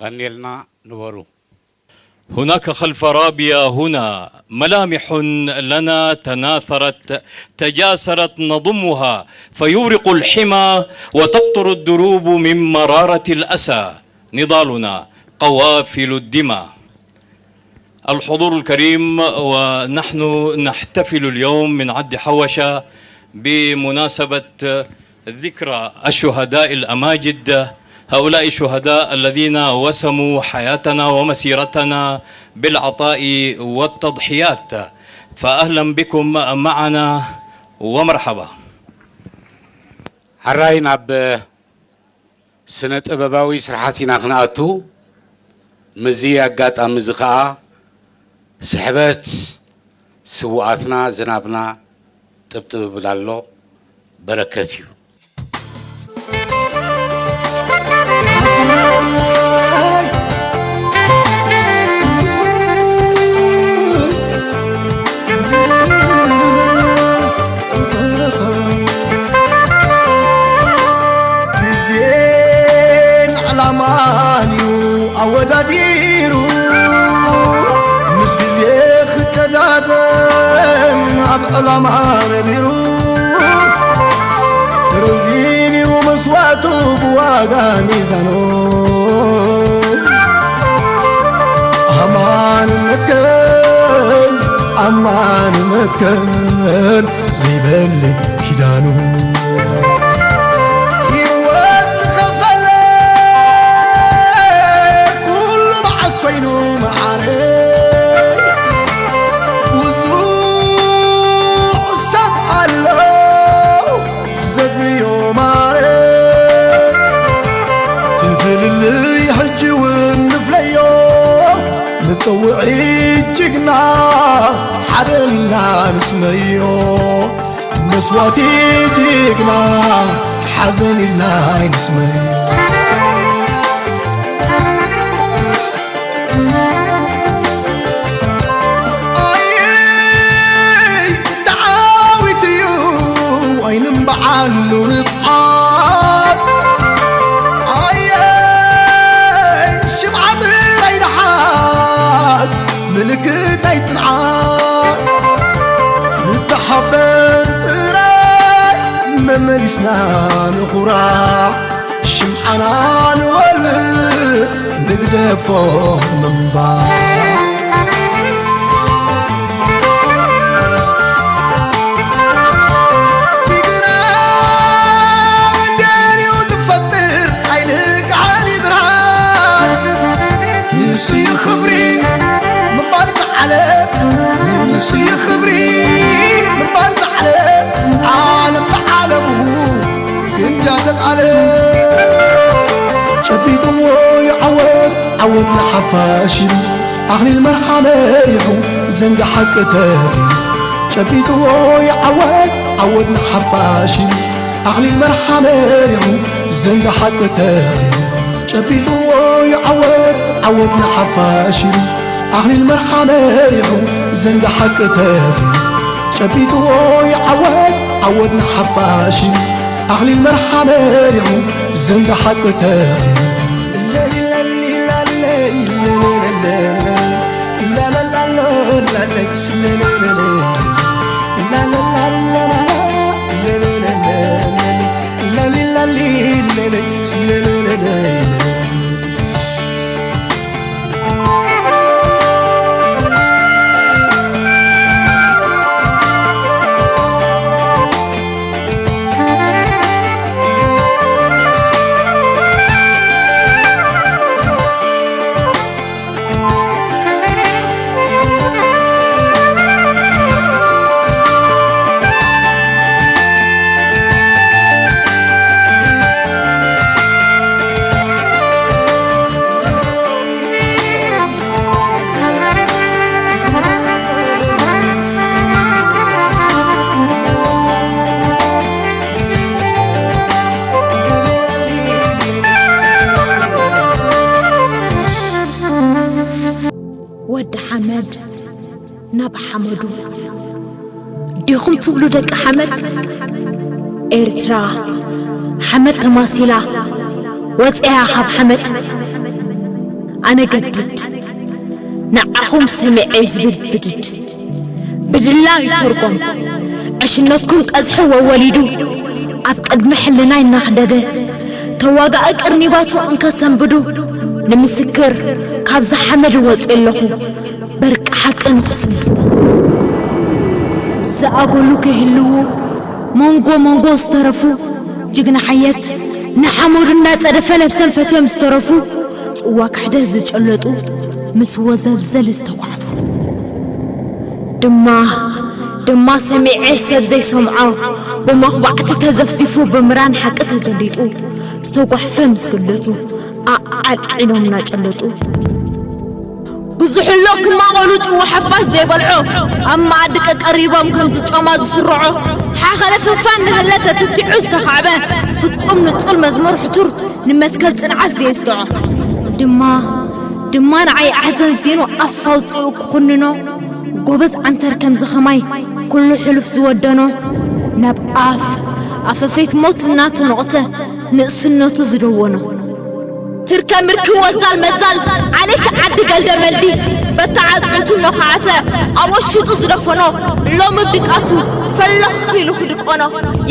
የቐንየልና። ንበሩ። هناك خلف رابية هنا ملامح لنا تناثرت، تجاسرت نضمها فيورق الحمى وتقطر الدروب من مرارة الأسى. نضالنا قوافل الدماء. الحضور الكريم، ونحن نحتفل اليوم من عد حوشة بمناسبة ذكرى الشهداء الأماجد، هؤلاء الشهداء الذين وسموا حياتنا ومسيرتنا بالعطاء والتضحيات. فأهلا بكم معنا ومرحبا. ሕራይ ናብ ስነ ጥበባዊ ስርሓት ኢና ክንኣቱ። ምስዚ ኣጋጣሚ እዚ ኸኣ ስሕበት ስውኣትና ዝናብና ጥብጥብ ይብል ኣሎ። በረከት እዩ። ግዜን ዕላማን እዩ ኣወዳዲሩ፣ ምስ ግዜ ክቀዳደም ኣብ ዕላማ ነቢሩ። ረዚን እዩ መስዋእቱ ብዋጋ ሚዛኑ። ኣማን መትከል፣ ኣማን መትከል ዘይበል ኪዳኑ። ህይወት ዝኸፈለ ኩሉ መዓስ ኮይኑ መዓረ። ብዙሕ ሰብ ኣሎ ዘድልዮ ማረ። ትፍልልይ ሕጂ እውን ንፍለዮ። ንጸውዒ ጅግና ሓበን ኢልና ንስመዮ። መስዋእቲ ጅግና ሓዘን ኢልና ኣይንስመዮ። ኣይይ ተዓዊቱ እዩ ኣይንም በዓሉ ንብዓት። ኣይይ ሽምዓ ጥራይ ደሓስ ምልክት ናይ ጽንዓት። ንተሓበን ጥራይ መመሊስና ንኹራዕ። ሽምዓና ንወልዕ ንግደፎ ምንባር። ጅግና መንደር እዩ ዝፈጥር ኣይልክዓን ይብርሃን። ንሱ እዩ ክብሪ ምንባር ዝዓለም። ንሱ እዩ ክብሪ ምንባር ዝዓለም። ዓለም ብዓለሙ ግምጃ ዘልኣለ። ጨቢጥዎ ይዓወት ዓወት ንሓፋሽ። ኣኽሊል መርሓ መሪሑ ዘንጋ ሓቂ ተኺሉ። ጨቢጥዎ ይዓወት ዓወት ንሓፋሽ። ኣኽሊል መርሓ መሪሑ ዘንጋ ሓቂ ተኺሉ። ጨቢጥዎ ይዓወት ዓወት ንሓፋሽ። ኣኽሊል መርሓ መሪሑ ዘንጋ ሓቂ ተኺሉ። ጨቢጥዎ ይዓወት ዓወት ንሓፋሽ። ኣኽሊል መርሓ መሪሑ ዘንጋ ሓቂ ተኺሉ። ወዲ ሓመድ ናብ ሓመዱ ዲኹም ትብሉ ደቂ ሓመድ? ኤርትራ ሓመድ ተማሲላ ወፂኣ ካብ ሓመድ። ኣነ ገድድ ንዓኹም ሰሚዐ ዝብል ብድድ ብድላው ይተርጎም። ዕሽነትኩም ቀዝሒ ወወሊዱ ኣብ ቅድሚ ሕልናይ እናኽደደ፣ ተዋጋኢ ቅርኒባቱ እንከሰንብዱ፣ ንምስክር ካብዚ ሓመድ እወጽእ ኣለኹ፣ በርቂ ሓቂ ንኽስሙ። ዝኣጎሉ ከይህልዉ፣ መንጎ መንጎ ዝተረፉ፣ ጅግና ሓየት ንሓመዱ እናጸደፈ ነብሰም ፈትዮም ዝተረፉ፣ ጽዋ ክሕደት ዝጨለጡ፣ ምስ ወዘልዘል ዝተኳዕፉ። ድማ፣ ድማ ሰሚዐ ሰብ ዘይሰምዖ፣ ብመኹባዕቲ ተዘፍዚፉ፣ ብምራን ሓቂ ተጀሊጡ፣ ዝተጓሕፈ ምስ ግለቱ፣ ኣዓልዒሎም እናጨለጡ። ብዙሕሎ ክማቐሉ ጭዋ ሓፋሽ ዘይበልዖ፣ ኣብ መኣዲ ቀቀሪቦም ከም ዝጮማ ዝስርዖ፣ ሓኸለ ፍንፋን ንህለ ተትቲዑ ዝተኻዕበ፣ ፍጹም ንጹል መዝሙር ሕቱር ንመትከል ጽንዓት ዘየስጥዖ። ድማ፣ ድማ ንዓይ ኣሕዘንዚኑ ኣፍ ኣውጺኡ ክኹንኖ፣ ጎበዝ ዓንተር ከምዚ ኸማይ ኩሉ ሕሉፍ ዝወደኖ፣ ናብ ኣፍ ኣፈፌት ሞት እናተኖቕተ ንእስነቱ ዝደወኖ። ትርከ ምርኪ ወዛል መዛል ዓሌት ዓዲ ገልደ መልዲ፣ በታ ዓጽምቱ እናዃዓተ ኣብ ወሽጡ ዝደፈኖ፣ ሎሚ ብድቃሱ ፈለኽ ኢሉ ክድቆኖ።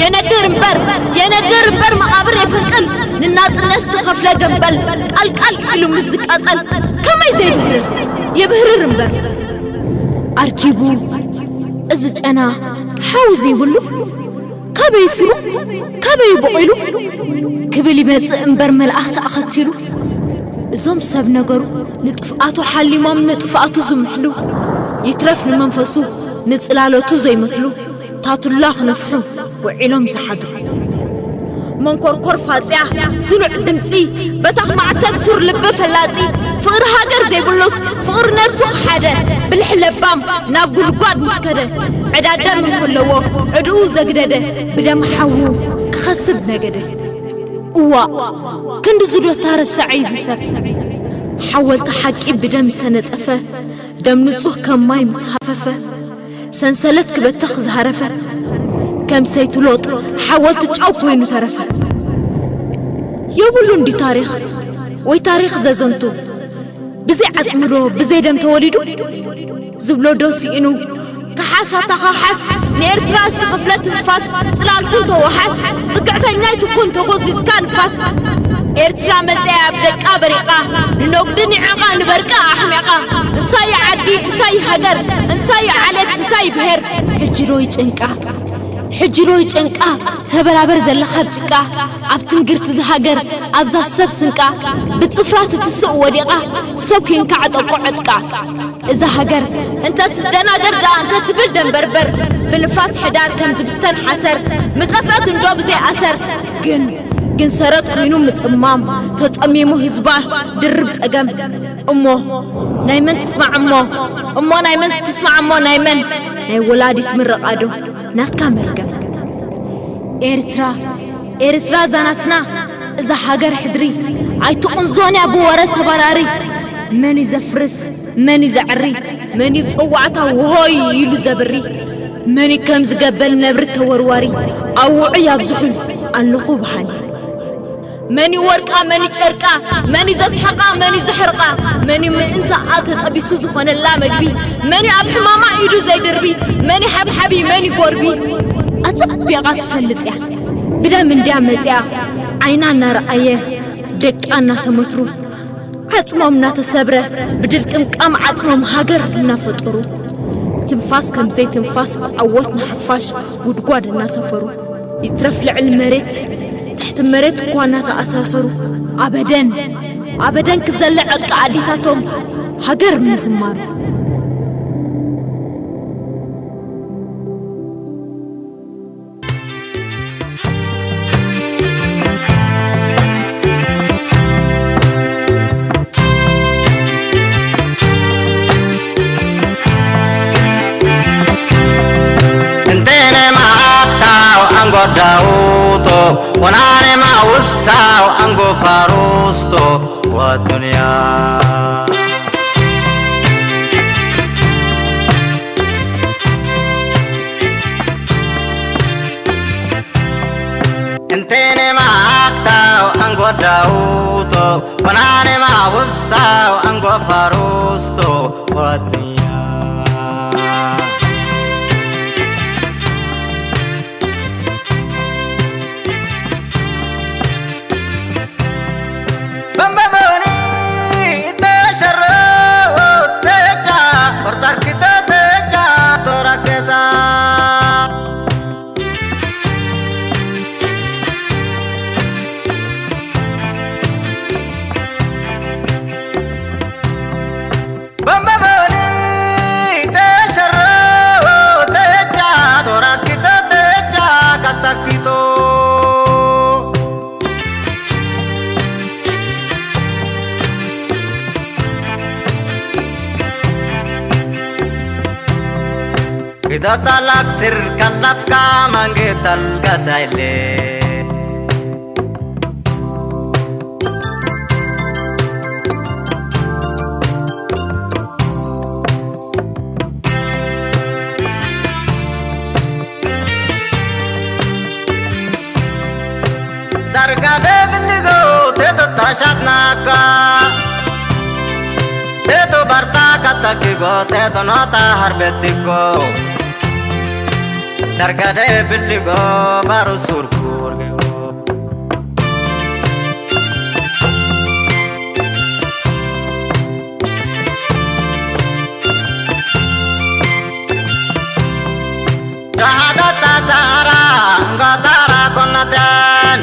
የነድር እምበር፣ የነድር እምበር መቓብር የፈንቅል፣ ንናጽነት ዝተኸፍለ ገምበል ቃልቃል ኢሉ ምስ ዝቃጸል ከመይ ዘይብህርር? የብህርር እምበር። ኣርኪቡ እዚ ጨና ሓዊ ዘይብሉ፣ ካበይ ስሩ ካበይ በቒሉ ክብል ይመጽእ እምበር መልኣኽቲ ኣኸቲሉ። እዞም ሰብ ነገሩ ንጥፍኣቱ ሓሊሞም ንጥፍኣቱ ዝምሕሉ፣ ይትረፍ ንመንፈሱ ንጽላለቱ ዘይመስሉ፣ ታቱላ ክነፍሑ ውዒሎም ዝሓድሩ። መንኮርኮር ፋጽያ ስኑዕ ድምጺ በታኽ ማዕተብ ሱር ልቢ ፈላጺ፣ ፍቕሪ ሃገር ዘይብሉስ ፍቕሪ ነብሱ ክሓደ፣ ብልሒ ለባም ናብ ጉድጓድ ምስ ከደ፣ ዕዳ ደም እንከለዎ ዕድኡ ዘግደደ፣ ብደም ሓዉ ክኸስብ ነገደ። እዋእ ክንድዚ ዶ ታረሳዐ እዩ ዝሰብ? ሓወልቲ ሓቂ ብደም ዝተነጸፈ፣ ደም ንጹህ ከም ማይ ምስ ሃፈፈ፣ ሰንሰለት ክበትኽ ዝሃረፈ፣ ከም ሰይቲ ሎጥ ሓወልቲ ጨው ኮይኑ ተረፈ። የብሉን ድዩ ታሪኽ ወይ ታሪኽ ዘዘንቱ? ብዘይ ዓጽሚ ዶ ብዘይ ደም ተወሊዱ? ዝብሎ ዶ ስኢኑ? ከሓስ ኣታ ከሓስ፣ ንኤርትራ ዝተኸፍለ ትንፋስ፣ ጽላልኩ እንተወሓስ፣ ጽግዕተኛ ይትኩን ተጎዚዝካ ንፋስ። ኤርትራ መጽያ ኣብ ደቃ በሪቓ፣ ንነጉዲ ኒዕቓ ንበርቂ ኣሕሚቓ። እንታይ እዩ ዓዲ፣ እንታይ እዩ ሃገር፣ እንታይ እዩ ዓሌት፣ እንታይ እዩ ብሄር? ሕጂ ዶ ይጨንቃ፣ ሕጂ ዶ ይጨንቃ፣ ተበራበር ዘለኻ ኣብ ጭቃ፣ ኣብ ትንግርቲ ዝሃገር፣ ኣብዛ ሰብ ስንቃ፣ ብጽፍራ ትትስእ ወዲቓ፣ ሰብ ኬንካ ዕጠቆ ዕጥቃ። እዛ ሃገር እንተ ትደናገር ደኣ እንተ ትብል ደንበርበር፣ ብንፋስ ሕዳር ከም ዝብተን ሓሰር፣ ምጠፍአት እንዶ ብዘይ ኣሰር። ግን፣ ግን ሰረት ኮይኑ ምጽማም፣ ተጸሚሙ ህዝባ ድርብ ጸገም። እሞ ናይ መን ትስማዕ እሞ፣ እሞ ናይ መን ትስማዕ እሞ፣ ናይ መን? ናይ ወላዲት ምርቓ ዶ ናትካ መርገም? ኤርትራ፣ ኤርትራ እዛ ናትና፣ እዛ ሃገር ሕድሪ፣ ኣይትቕንዞን እያ ብወረ ተባራሪ። መን እዩ ዘፍርስ፣ መን እዩ ዘዕሪ፣ መን እዩ ብጸዋዕታ ውሆይ ኢሉ ዘብሪ፣ መን እዩ ከም ዝገበል ነብሪ ተወርዋሪ፣ ኣብ ውዑይ ኣብ ዝሑል ኣለኹ በሃሊ። መን እዩ ወርቃ፣ መን እዩ ጨርቃ፣ መን እዩ ዘስሕቓ፣ መን እዩ ዘሕርቓ፣ መን እዩ ምእንታኣ ተጠቢሱ ዝኾነላ መግቢ፣ መን እዩ ኣብ ሕማማ ኢዱ ዘይድርቢ፣ መን እዩ ሓብሓቢ፣ መን እዩ ጎርቢ። ኣጸቢቓ ትፈልጥ እያ ብደም እንድያ መጺኣ፣ ዓይና እናረኣየ ደቃ እናተመትሩ፣ ዓጽሞም እናተሰብረ ብድርቅምቃም ዓጽሞም ሃገር እናፈጠሩ፣ ትንፋስ ከም ዘይትንፋስ ብዓወት ንሓፋሽ ጉድጓድ እናሰፈሩ፣ ይትረፍ ልዕሊ መሬት ትሕቲ መሬት እኳ እናተኣሳሰሩ፣ ኣበደን ኣበደን ክዘለ ዕርቂ ኣዴታቶም ሃገር ምዝማሩ። Intene ma aktao angodauto, onane ma usao ango farusto, wa dunia. Intene ma aktao ango ዳውቶ ወናኔ ማውሳው አንጎፋሩስቶ ወጥያ በንበበኒ ተሸረው ተጃ ወርታርኪተ ተጃ ቶራኬታ በንበበኒ ተሸረው ተጃ ቶራኪተ ተጃ ካታኪቶ Kita talak sir kalap ka mangge talga taile. Darga de bindigo te to tashat naka. Te to barta katakigo te to nota harbetigo. Darga de bindigo baru surkurgigo. Jahadata tara, ngatara konatan.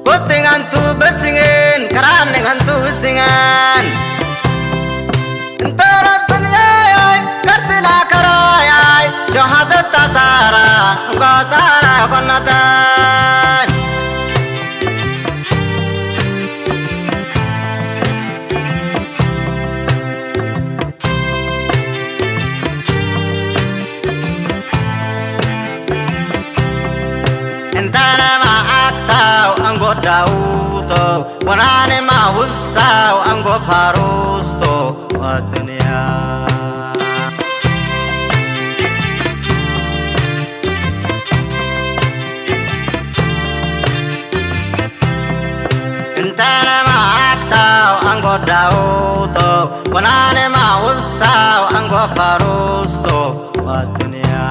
Kutingan tu besingin, keraningan tu singan. Entara dunia ay, kartina karayay. Jahadata tara, ngatara konatan. Entana ma aktau anggo dauto, wanane ma usau anggo farusto, wa dunia. Entana ma aktau anggo dauto, wanane ma usau anggo farusto, wa dunia.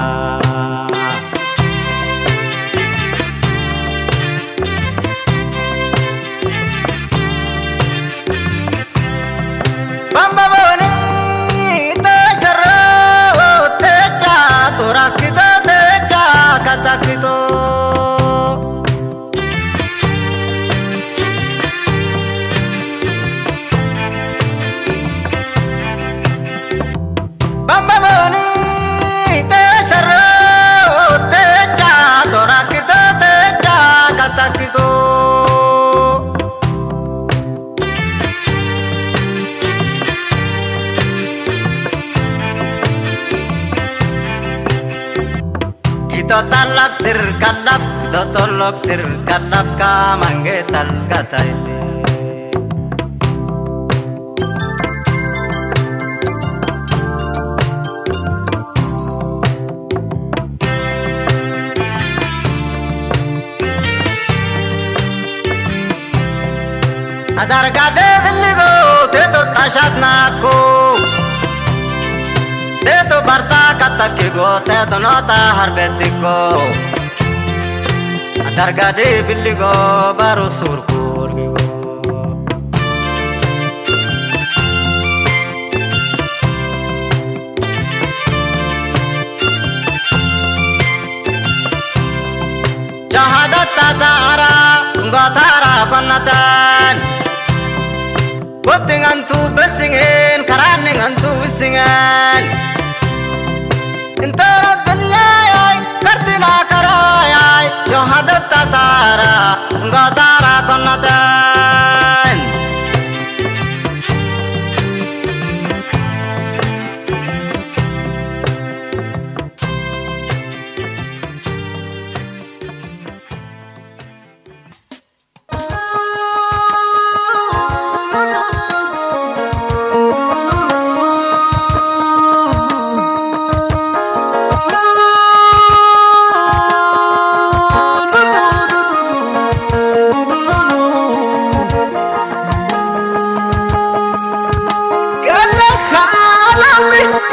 Bambaboni teca ro teca turakito teca katakito. Bambaboni teca ro teca turakito teca katakito. Kita talak sir kalap, kita tolok sir kalap ka mangge tal katai. Adarga de bindigo teto tashat nako. Teto barta katakigo teto nota harbetigo. Adarga de bindigo baru surkurgigo. Jahadata tara, ngatara panatan. Kutingan tu besingin, karaningan tu singan. Entara dunia ay, kartina karayay. Jahadata tara, ngatara panatan.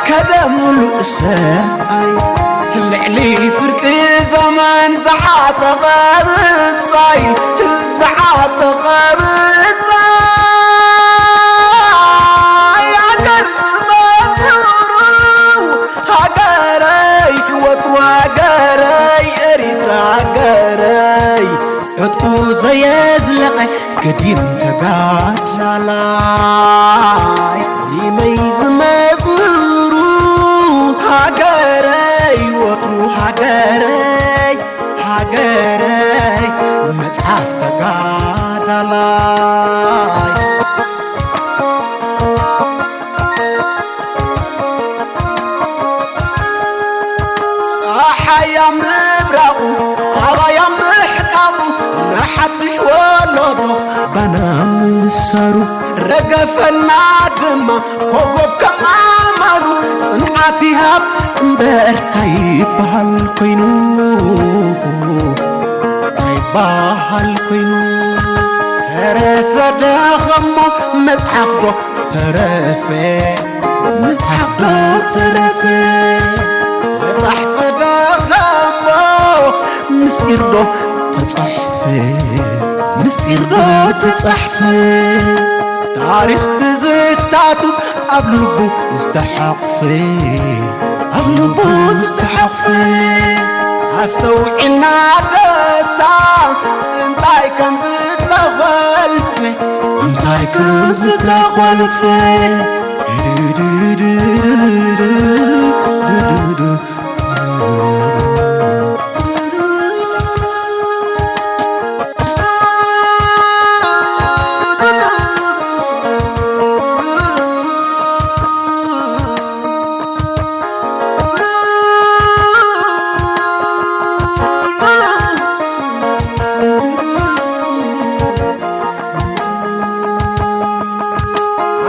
ከደ ምሉእ ሰብኣይ ልዕሊ ፍርቂ ዘመን ዝዓጠቐ ብጻይ ዝዓጠቐ ብጻይ ሃገር ዝመዝሩ ሃገረይ ወትሩ ሃገረይ ኤሪትራ ሃገረይ ዕጥቁ ዘየዝለቐ ገዲም ተጋዳላይ ሪመይ ዝመዝምሩ ሃገረይ ወትሩ ሃገረይ ሃገረይ መጽሓፍ ተጋዳላይ ጸሓያ ምብራቑ ኣባያ ምሕቃቑ ንሓድሽ ወለዶ ባና ምሳሩ ረገፈና ድማ ኮኸብ ከም ኣማሩ ጽንዓት ይሃብ እምበር ታይ ይበሃል ኮይኑ ታይ ይበሃል ኮይኑ ተረፈ ደኸሞ መጽሓፍ ዶ ተረፈ መጽሓፍ ዶ ተረፈ ተጻሕፈ ደኸሞ ምስጢር ዶ ተጻሕፈ ምስጢር ዶ ተጻሕፈ ታሪኽ ትዝታቱ ኣብ ልቡ ዝተሓቕፈ ኣብ ልቡ ዝተሓቕፈ ኣስተውዒልና ደታ እንታይ ከም ዝተኸልፈ እንታይ ከም ዝተኸልፈ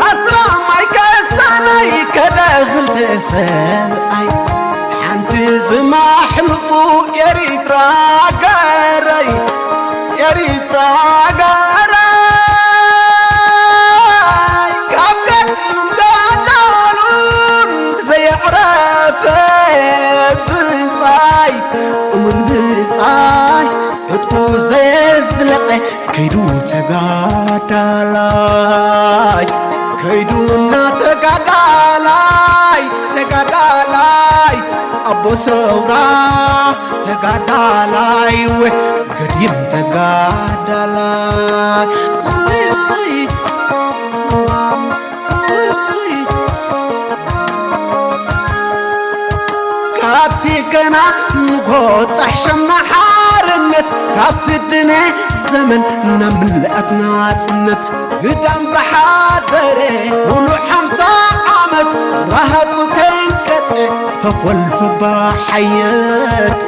ኣስላማይ ከስታናይ ከደ ክልተ ሰብኣይ ሓንቲ ዝማሕልኡ ኤሪትራ ሃገረይ ኤሪትራ ሃገረይ ካብ ገድሉን ጋዳሉን ዘየዕረፈ ብጻይ እሙን ብጻይ ዕጥቁ ዘየዝለቐ ከይዱ ተጋዳላይ ከይዱና ተጋዳላይ ተጋዳላይ ኣቦ ሰውራ ተጋዳላይ ወ ገዲም ተጋዳላይ ካብቲ ገና ንጎጣሕ ሸምና ሓርነት ካብቲ ድነ ዘመን ናብ ምልኣት ናጽነት ግዳም ዝሓደረ ሙሉእ ሓምሳ ዓመት ረሃጹ ከንቀጸ ተኾልፉ ብሓየት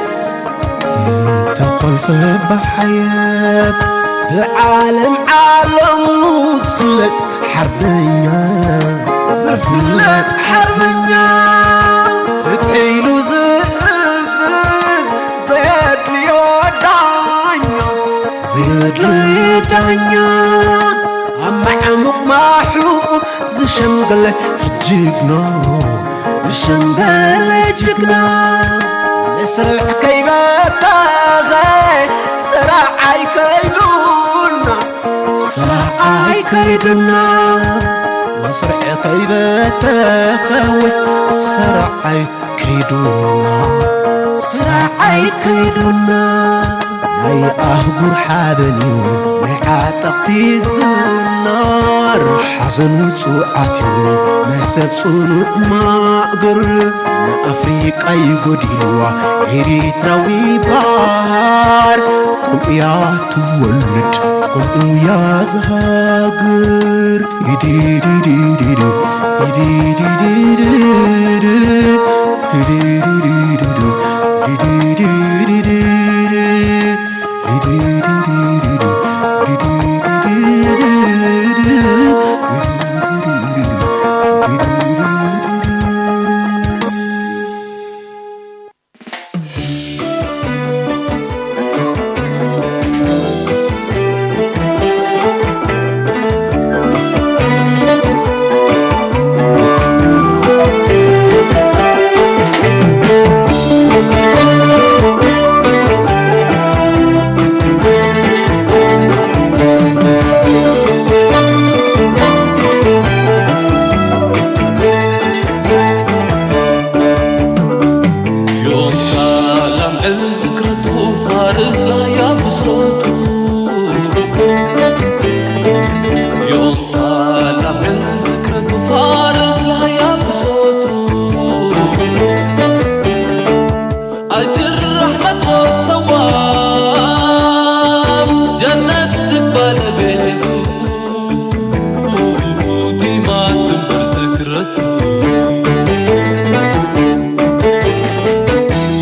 ተኾልፈ ብሓየት ብዓለም ዓለሙ ዝፍለጥ ሓርበኛ ዝፍለጥ ሓርበኛ ፍትሒ ኢሉ ዝእዝዝ ዘየድልዮ ዳኛ ዘየድልዮ ዳኛ ኣብ መዓሙቕ ማሕሉኡ ዝሸምገለ ጅግና ዝሸምገለ ጅግና መስርዕ ከይበተኸ ስራዓይ ከይዱና ስራዓይ ከይዱና መስርዕ ከይበተኸ ስራዓይ ከይዱና ስራዓይ ከይዱና ናይ ኣህጉር ሓበን እዩ ናይ ዓጠቕቲ ዝናር ሓዘን ውጹዓት እዩ ናይ ሰብ ጽኑዕ ማእገር ንኣፍሪቃ እዩ ጎዲልዋ ኤሪትራዊ ባር ከምኡ እያ ትወልድ ከምኡ እያ ዝሃግር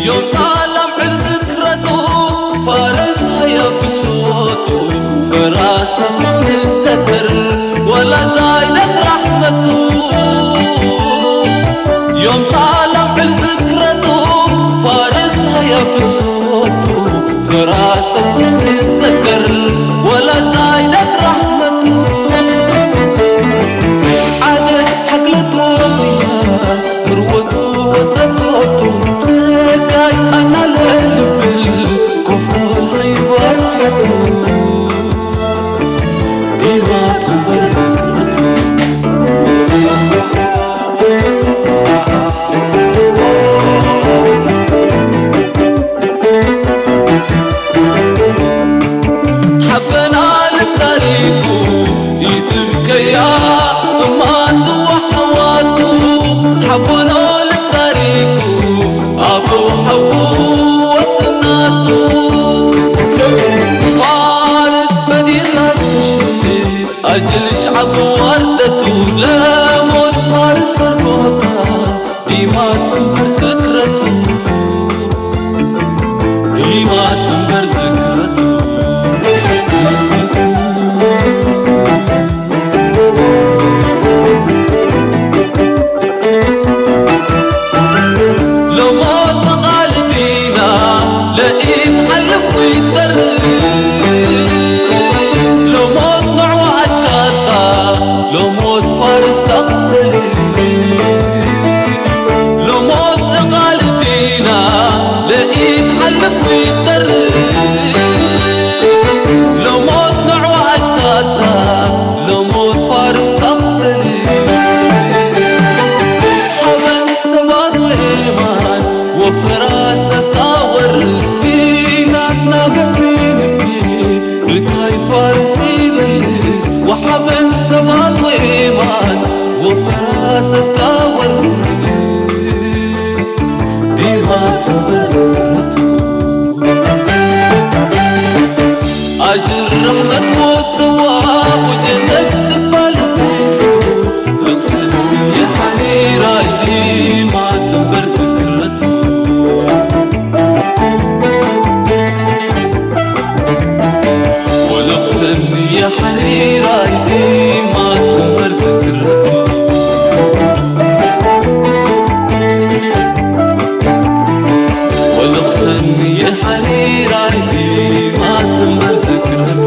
ዮም ጣላም ዕዝክረቱ ፋርስ ሃያ ብሶቱ ፈራሰ ንዘክር ወላ ዛይደት ራሕመቱ ዮም ጣላም ዕዝክረቱ ፋርስ ሃያ ብሶቱ ፈራሰ ንዘክር ወላ ዛይደት ራሕመቱ ዓደት ሓግለቱ ምርወቱ ወጸቆቱ ጸጋይ ኣናለ ልብል ኮፎል ኣይባርሐቱ ዲማ ትንበር ዝክረቱ ሓበና ልብ ታሪኩ ይትብከያ እማትዋ ሓዋቱ ሓበኖ ልብ ታሪኩ ኣቦ ሓዉ ወስናቱ ፋርስ በዲላ ዝተሽፍን ኣጅል ሸዓብ ዋርደቱ ለሞት ፋርስ ሰርጎታ ዲማ ትንበር ዝክረቱ ዲማ ትንበር ዝክረቱ ሎሞት ንቓል ዲና ለኢት ሓልፍ ይተርፍ ሎሞት ንዕዋ ኣሽካታ ሎሞት ፋርስ ተቕትል ሎሞት ንቓል ዲና ለኢት ሓልፍ ይተርፍ ሎሞት ንዕዋ ኣሽካታ ሎሞት ፋርስ ተቕትል ሓበን ሰባት ወየማን ወፈራ ሰታ ወርስ ኢናትና በሚንኪ ብታይ ፋርስ ይበልስ ወሓበን ሰባት ወየማን ወፈራ ሰታ ወርስ ዲማ ትንበር ዝክረቱ ኣጅር ራሕመት ወሰዋብ ወጀነት ትባል ቤቱ ለቕሰን የሓሪራይ ዲማ ትንበር ዝክረቱ ወለቕሰን የሓሪራይ ዲማ ትንበር ዝክረቱ ወልቕሰኒ የሓሪራይ ዲማ ትንበር ዝክረቱ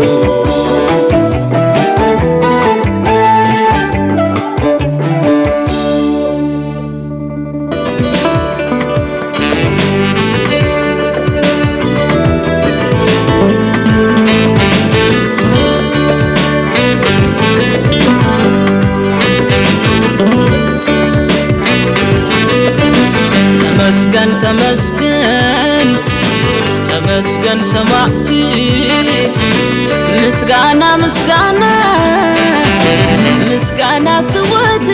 ተመስገን ተመስገን ተመስገን ሰማዕቲ ምስጋና ምስጋና ምስጋና ስውእቲ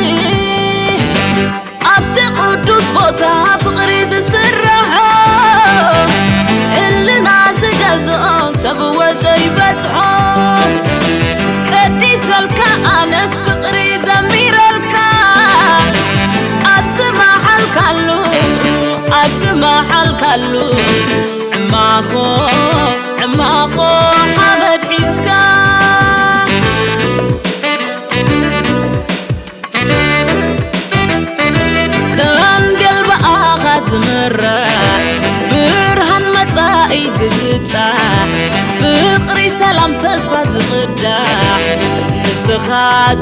ኣብቲ ቅዱስ ቦታ ፍቕሪ ዝስርሖ ሕልና ዝገዝኦ ሰብ ወዘይበጽሖ ቀዲሰልካ ኣነስ ፍቕሪ ዘሚረልካ ኣብዚ መሓልካሉ ኣብዚ መሓልካሉ ዕማኾ ዕማኾ ሓመድ ሒዝካ ቀንገል ብኣኻ ዝምራሕ ብርሃን መጻኢ ዝብጻሕ ፍቕሪ ሰላም ተስፋ ዝቕዳሕ ንስኻ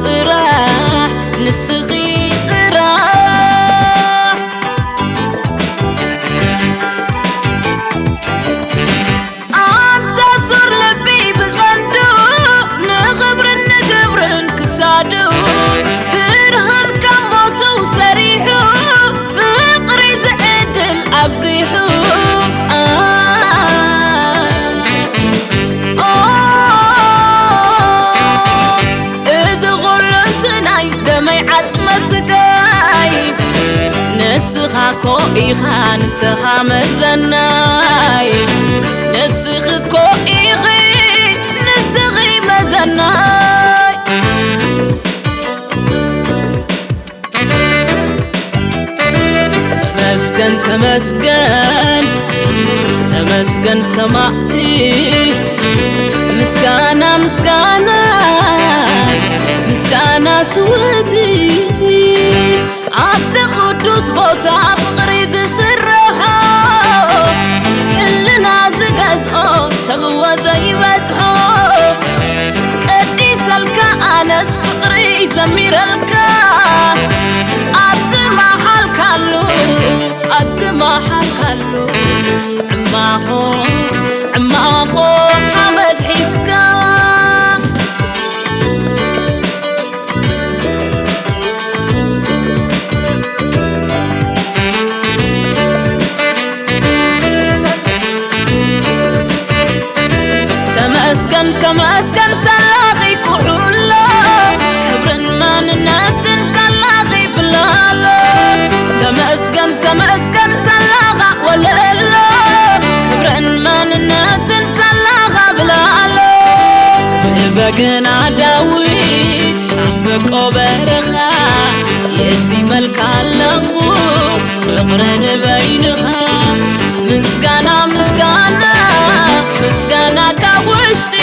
ጥራሕ ንስኺ ጥራሕ ኣንታ ሱር ልቢ ብቐንዱ ንኽብርን ንግብርን ክሳዱ ብርሃን ካብ ሞቱ ሰሪሑ ፍቕሪ ዝዕድል ኣብዚሑ ኣ፣ ኦ፣ እዚ ኹሉ እንትናይ ደመይ ዓጽመ ስጋይ ንስኻ እኮ ኢኻ ንስኻ መዘናይ ንስኺ እኮ ኢኺ ንስኺ መዘናይ ተመስገን ተመስገን ሰማዕቲ ምስጋና ምስጋና ምስጋና ስውእቲ ኣብቲ ቅዱስ ቦታ ፍቕሪ ዝስርሖ ሕልና ዝገዝኦ ሰብዎ ዘይበዝሖ ቀዲሰልካ ኣነስ ፍቕሪ ዘሚረልካ ኣብዚ መሓልካሉ ኣብዚ መሓልካሉ ዕማኾ ዕማኾ ሓመድ ሒዝካ ተመስገን ተመስገን ሳላኺ ኩሕሎ ክብርን ማንነትን ሳላኺ ብላሎ ተመስገን ተመስገን ሳላኻ ወለሎ ክብርን ማንነትን ሳላኻ ብላሎ ብበገና ዳዊት ሻምበቆ በረኻ የዚመልካ ኣለኹ ፍቕሪ ንበይንኻ ምስጋና ምስጋና ምስጋና ካብ ውሽጢ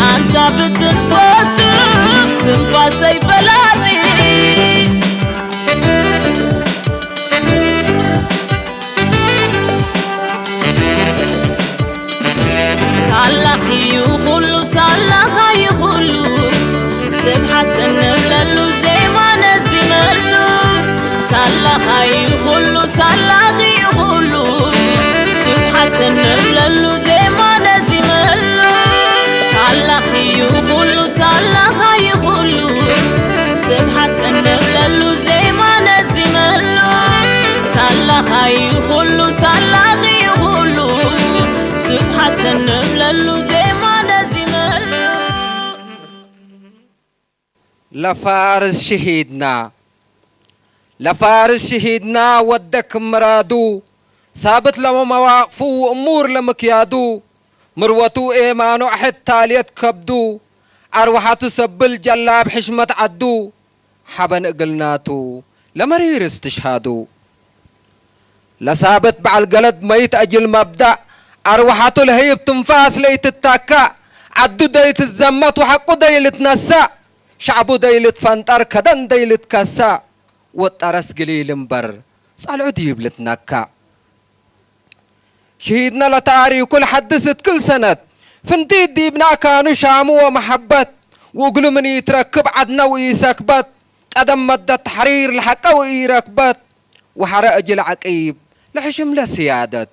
ኣንታ ብትንፋሱ ትንፋሰይ ፈላጢ ሳላኺ እዩ ኩሉ ሳላኻ እዩ ኩሉ ስብሓት እንብለሉ ዜማ ነዚመሉ ሳላኻ እዩ ኩሉ ሳላኺ እዩ ኩሉ ስብሓት እንብለሉ ዜማ ነዚመሉ ሳላኺ እዩ ኩሉ ሳላኻ እዩ ኩሉ ስብሓት እንብለሉ ዜማ ነዚመሉ ሳላኻ እዩ ኩሉ ሳላኺ እዩ ኩሉ ስብሓት እንብለሉ ዜማ ነዚመሉ ለፋርስ ሽሂድና ለፋርስ ሽሂድና ወደክ ምራዱ ሳብት ለመመዋቅፉ እሙር ለምክያዱ ምርወቱ ኤማኑ ኣሕድ ታልየት ከብዱ ኣርወሓቱ ሰብል ጀላብ ሕሽመት ዓዱ ሓበን እግልናቱ ለመሪር እስትሽሃዱ። ለሳብት በዓል ገለድ መይት አጅል መብዳእ አርወሓቱ ለህይብ ትንፋስ ለይትታካእ ዓዱ ደይትዘመት ወሐቁ ደይልትነሳእ ሸዕቡ ደይልትፈንጠር ከደን ደይልትከሳእ ወጠረስ ግሊል እምበር ጸልዑ ዲብ ልትነካእ። ሽሂድነ ለተኣሪኩ ለሐድስ እት ክል ሰነት ፍንቲት ዲብነ አካኑ ሻሙ ወመሐበት ወእግሉ ምን ኢትረክብ ዐድነ ወኢሰክበት ቀደም መደት ተሕሪር ለሐቀ ወኢረክበት ወሐረ እጅል ዐቂብ ለሕሽምለ ስያደት።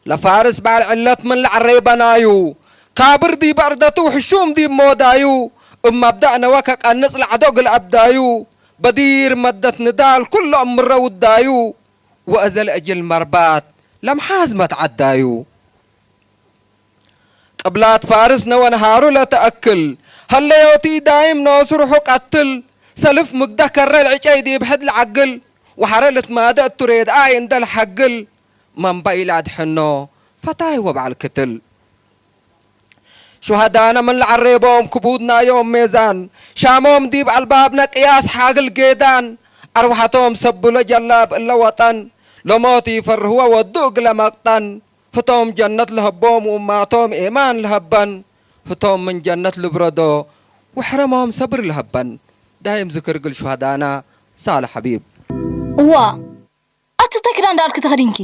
ለፋርስ በዐል ዕለት ምን ለዐሬበናዩ፣ ካብር ዲብ ዐርደቱ ሕሹም ዲብ ሞዳዩ፣ እብ መብደእ ነወ ከቀንጽ ለዐዶ እግል አብዳዩ፣ በዲር መደት ንዳል ኩሎ እምረ ውዳዩ፣ ወአዘል እጅል መርባት ለምሓዝ መትዓዳዩ። ቅብላት ፋርስ ነወ ነሃሩ ለተአክል፣ ሀለዮቲ ዳይም ኖሱ ርሑ ቀትል፣ ሰልፍ ምግደ ከረ ለዕጨይ ዲብ ሕድ ለዐግል፣ ወሐረ ልትማደ እቱ ሬድኣይ እንደ ለሐግል፣ መንበ ኢለአድሕኖ ፈታይ ወበዐል ክትል። ሹሀዳነ ምን ለዐሬቦም ክቡድ ናዮም ሜዛን፣ ሻሞም ዲብ አልባብነ ቅያስ ሓግል ጌዳን፣ አርወሐቶም ሰብሎ ጀላብ እለ ወጠን፣ ለሞት ኢፈርህወ ወዱ እግለ መቅጠን፣ ህቶም ጀነት ለሀቦም ወእማቶም ኤማን ለሀበን፣ ህቶም ምን ጀነት ልብረዶ ወሕረሞም ሰብር ለሀበን፣ ዳይም ዝክር እግል ሹሀዳነ ሳለ ሐቢብ። እዋ ኣቲ ታይ ክዳን ደኣልኪ ተኸዲንኪ?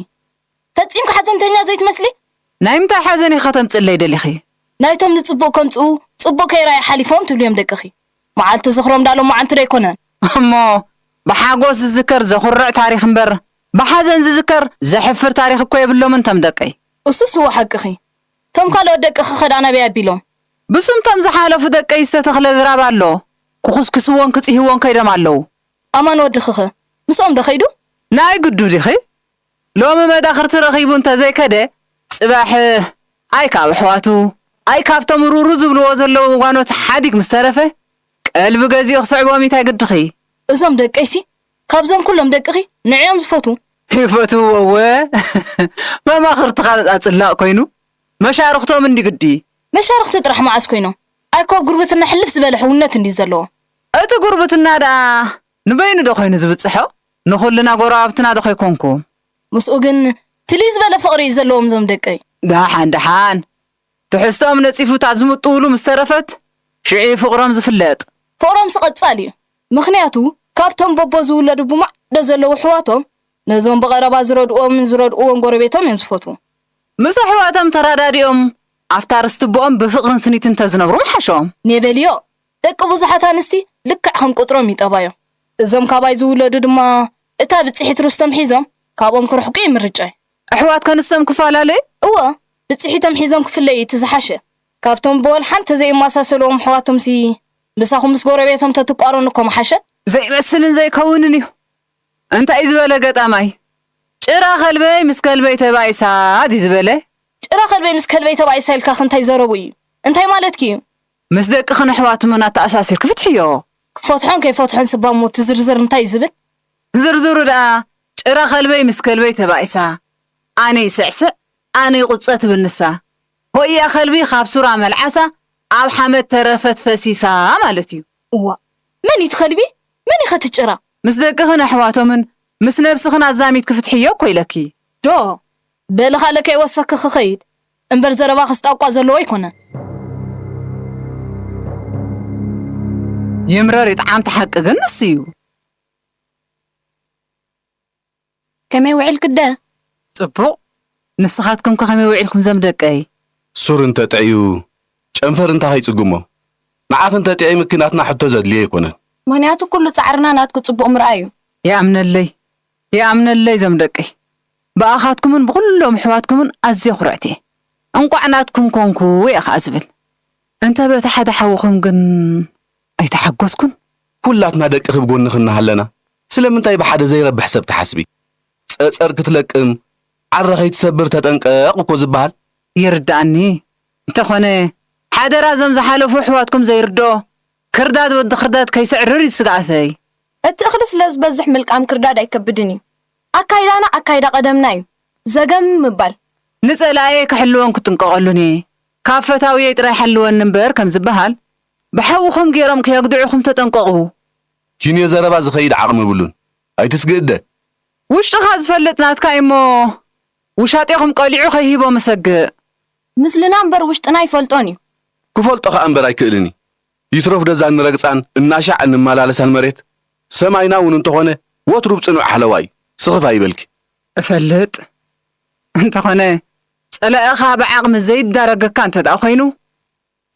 ፈጺምኪ ሓዘንተኛ ዘይትመስሊ። ናይ ምንታይ ሓዘን ኢኺ ከተምጽእለይ ደሊኺ? ናይቶም ንጽቡቕ ከምጽኡ ጽቡቕ ከይረኣዩ ሓሊፎም ትብልዮም ደቅኺ። መዓልቲ ዝኽሮም ዳኣ ሎማዓንቲ ዶ ኣይኮነን? እሞ ብሓጎስ ዝዝከር ዘኹርዕ ታሪኽ እምበር ብሓዘን ዝዝከር ዘሕፍር ታሪኽ እኮ የብሎምን እቶም ደቀይ። እሱስ እወ ሓቅኺ። ቶም ካልኦት ደቅኺኸ ደኣ ናበይ ኣቢሎም? ብስም ቶም ዝሓለፉ ደቀይ ዝተተኽለ ግራብ ኣሎ። ክኹስኩስዎን ክጽህይዎን ከይዶም ኣለዉ። ኣማን ወድኺኸ ምስኦም ዶ ከይዱ? ናይ ግዱ ዲኺ? ሎሚ መዳኽርቲ ረኺቡ እንተ ዘይከደ፣ ጽባሕ ኣይ ካብ ኣሕዋቱ፣ ኣይ ካብቶም ሩሩ ዝብልዎ ዘለዉ ጓኖት ሓዲግ ምስ ተረፈ፣ ቀልቢ ገዚኡ ክስዕቦም እዩ ታይ ግድኺ? እዞም ደቀይሲ ካብዞም ኩሎም ደቅኺ ንዕኦም ዝፈትዉ። ይፈትውዎ እወ። መማኽርትኻ ደኣ ጽላእ ኮይኑ፣ መሻርኽቶም እንዲ ግዲ። መሻርኽቲ ጥራሕ መዓስ ኮይኖም? ኣይ ካብ ጉርብትና ሕልፍ ዝበለ ሕውነት እንድዩ ዘለዎም። እቲ ጉርብትና ደኣ ንበይኑ ዶ ኮይኑ ዝብጽሖ? ንኹልና ጎረባብትና ዶ ከይኮንኩ? ምስኡ ግን ፍልይ ዝበለ ፍቕሪ እዩ ዘለዎም እዞም ደቀይ። ደሓን ደሓን፣ ትሕዝቶኦም ነጺፉ እታ ዝምጥውሉ ምስ ተረፈት፣ ሽዑ ፍቕሮም ዝፍለጥ። ፍቕሮምሲ ቀጻሊ እዩ። ምኽንያቱ፣ ካብቶም በቦ ዝውለዱ ብማዕዶ ዘለዉ ኣሕዋቶም፣ ነዞም ብቐረባ ዝረድእዎምን ዝረድእዎን ጎረቤቶም እዮም ዝፈትዉ። ምስ ኣሕዋቶም ተረዳዲኦም፣ ኣብታ ርስቲ ኣቦኦም ብፍቕርን ስኒትን እንተዝነብሩ ምሓሾም። ኔበልዮ፣ ደቂ ብዙሓት ኣንስቲ ልክዕ ከም ቁጽሮም ይጠባዮም። እዞም ካባይ ዝውለዱ ድማ፣ እታ ብጽሒት ርስቶም ሒዞም፣ ካብኦም ክርሕቁ እዩ ምርጫይ። ኣሕዋት ከንሶም ክፈላለዩ? እወ፣ ብጽሒቶም ሒዞም ክፍለዩ እቲ ዝሓሸ። ካብቶም ብወል ሓንቲ ዘይመሳሰልዎም ኣሕዋቶምሲ፣ ምሳኹም ምስ ጎረቤቶም ተትቋረኑ እኮ ምሓሸ። ዘይመስልን ዘይከውንን እዩ። እንታይ ዝበለ ገጣማይ? ጭራ ከልበይ ምስ ከልበይ ተባኢሳ ድዩ ዝበለ? ጭራ ከልበይ ምስ ከልበይ ተባኢሳ ኢልካ ከ እንታይ ዘረቡ እዩ? እንታይ ማለትኪ እዩ? ምስ ደቅኽን ኣሕዋትምን ኣተኣሳሲርኪ ፍትሕዮ። ክፈትሖን ከይፈትሖን ስባ እሞ እቲ ዝርዝር እንታይ እዩ ዝብል? ዝርዝሩ ደኣ ጭራ ከልበይ ምስ ከልበይ ተባኢሳ፣ ኣነ ይስዕስዕ፣ ኣነ ይቑጸ ትብል ንሳ። ሆያ ከልቢ ካብ ሱራ መልዓሳ ኣብ ሓመድ ተረፈት ፈሲሳ ማለት እዩ። እዋ፣ መን እዩ እቲ ከልቢ? መን እዩ ኸ እቲ ጭራ? ምስ ደቅኽን ኣሕዋቶምን ምስ ነብስኽን ኣዛሚድኪ ፍትሕዮ እኮ ኢለኪ። ዶ፣ በሊ ካልእ ከይወሰኽኪ ክኸይድ እምበር ዘረባ ክስጣቋ ዘለዎ ኣይኮነን። ይምረር ይጥዓም፣ እቲ ሓቂ ግን ንሱ እዩ። ከመይ ውዒልኪ ኣደ? ጽቡቕ። ንስኻትኩም ከ ከመይ ውዒልኩም ዘም ደቀይ? ሱር እንተ ጥዕዩ፣ ጨንፈር እንታይ ከይጽግሞ? ንዓኺ እንተ ጥዒምኪ ናትና ሕቶ ዘድልዮ ኣይኮነን። ምኽንያቱ ኩሉ ጻዕርና ናትኩ ጽቡቕ ምርኣይ እዩ። ይኣምነለይ፣ ይኣምነለይ ዘም ደቀይ። ብኣኻትኩምን ብኹሎም ኣሕዋትኩምን ኣዝየ ኩርዕቲ እየ። እንቋዕ ናትኩም ኮንኩ እየ ኸኣ ዝብል። እንተ በቲ ሓደ ሓውኹም ግን ኣይተሓጎስኩን። ኩላትና ደቅኺ ብጎንኺ እናሃለና፣ ስለምንታይ ብሓደ ዘይረብሕ ሰብ ትሓስቢ? ጸጸር ክትለቅም፣ ዓረ ከይትሰብር ተጠንቀቕ እኮ ዝበሃል። ይርድኣኒ። እንተኾነ፣ ሓደራ እዞም ዝሓለፉ ኣሕዋትኩም ዘይርድኦ፣ ክርዳድ ወዲ ክርዳድ ከይስዕርር እዩ ስግኣተይ። እቲ እኽሊ ስለ ዝበዝሕ ምልቃም ክርዳድ ኣይከብድን እዩ። ኣካይዳና ኣካይዳ ቀደምና እዩ። ዘገም ምባል። ንጸላእየ ክሕልወን ክጥንቀቐሉን እየ። ካብ ፈታውየይ ጥራይ ሓልወኒ እምበር ከም ዝበሃል፣ ብሓውኹም ገይሮም ከየግድዑኹም ተጠንቀቑ። ኪንዮ ዘረባ ዝኸይድ ዓቕሚ የብሉን። ኣይትስግእ እደ። ውሽጥኻ ዝፈልጥ ናትካ እዩ'ሞ፣ ውሻጤኹም ቀሊዑ ከይህቦ ምሰግእ። ምስልና እምበር ውሽጥና ኣይፈልጦን እዩ። ክፈልጦ ኸኣ እምበር ኣይክእልን እዩ። ይትረፍ ደዛ እንረግጻን እናሻዕ እንመላለሳን መሬት፣ ሰማይና እውን እንተኾነ ወትሩ ብጽኑዕ ሓለዋ እዩ። ስኽፍ ኣይበልኪ። እፈልጥ። እንተኾነ፣ ጸላኢኻ ብዓቕሚ ዘይዳረገካ እንተ ደኣ ኾይኑ፣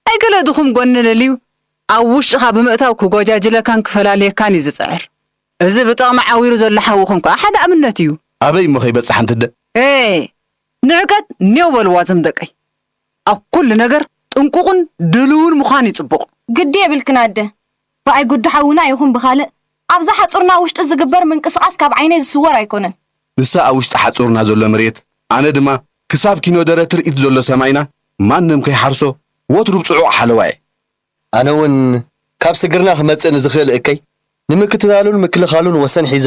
ኣይገለ ድኹም ጎኒ ደልዩ ኣብ ውሽጥኻ ብምእታው ክጎጃጅለካን ክፈላልየካን እዩ ዝጽዕር። እዚ ብጥቕሚ ዓዊሩ ዘሎ ሓውኹም ከኣ ሓደ ኣብነት እዩ። ኣበይ እሞ ከይበጽሕ ኣንትደ? ኤ፣ ንዕቀት ኔው በልዋ እዞም ደቀይ። ኣብ ኩሉ ነገር ጥንቁቕን ድልውን ምዃን እዩ ጽቡቕ። ግዲ የብልክን ኣደ። ብኣይ ጉዲ ሓውና ይኹን ብኻልእ፣ ኣብዛ ሓጹርና ውሽጢ ዝግበር ምንቅስቓስ ካብ ዓይነይ ዝስወር ኣይኮነን። ንሳ ኣብ ውሽጢ ሓጹርና ዘሎ መሬት፣ ኣነ ድማ ክሳብ ኪኖ ደረት ትርኢት ዘሎ ሰማይና ማንም ከይሓርሶ ወትሩ ብጽዑቕ ሓለዋ እየ። ኣነ እውን ካብ ስግርና ክመጽእ ንዝኽእል እከይ ንምክትታሉን ምክልኻሉን ወሰን ሒዘ